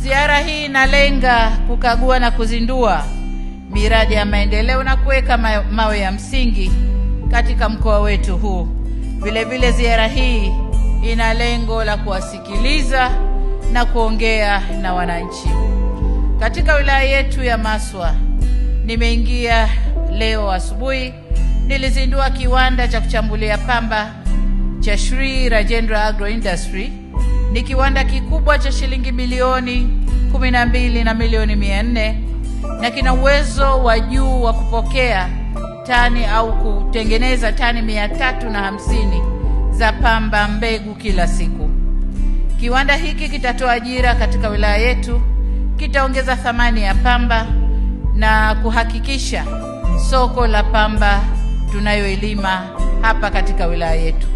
Ziara hii inalenga kukagua na kuzindua miradi ya maendeleo na kuweka mawe ya msingi katika mkoa wetu huu. Vile vile ziara hii ina lengo la kuwasikiliza na kuongea na wananchi. Katika wilaya yetu ya Maswa, nimeingia leo asubuhi, nilizindua kiwanda cha kuchambulia pamba cha Shri Rajendra Agro Industry. Ni kiwanda kikubwa cha shilingi bilioni 12 na milioni 400 na kina uwezo wa juu wa kupokea tani au kutengeneza tani 350 za pamba mbegu kila siku. Kiwanda hiki kitatoa ajira katika wilaya yetu, kitaongeza thamani ya pamba na kuhakikisha soko la pamba tunayoilima hapa katika wilaya yetu,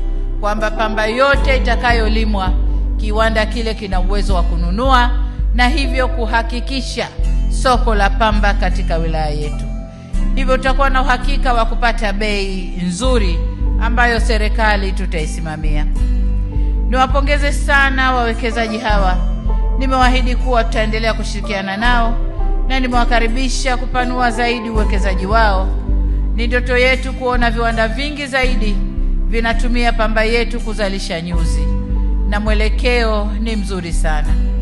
kwamba pamba yote itakayolimwa kiwanda kile kina uwezo wa kununua na hivyo kuhakikisha soko la pamba katika wilaya yetu. Hivyo tutakuwa na uhakika wa kupata bei nzuri ambayo serikali tutaisimamia. Niwapongeze sana wawekezaji hawa. Nimewaahidi kuwa tutaendelea kushirikiana nao na nimewakaribisha kupanua zaidi uwekezaji wao. Ni ndoto yetu kuona viwanda vingi zaidi vinatumia pamba yetu kuzalisha nyuzi, na mwelekeo ni mzuri sana.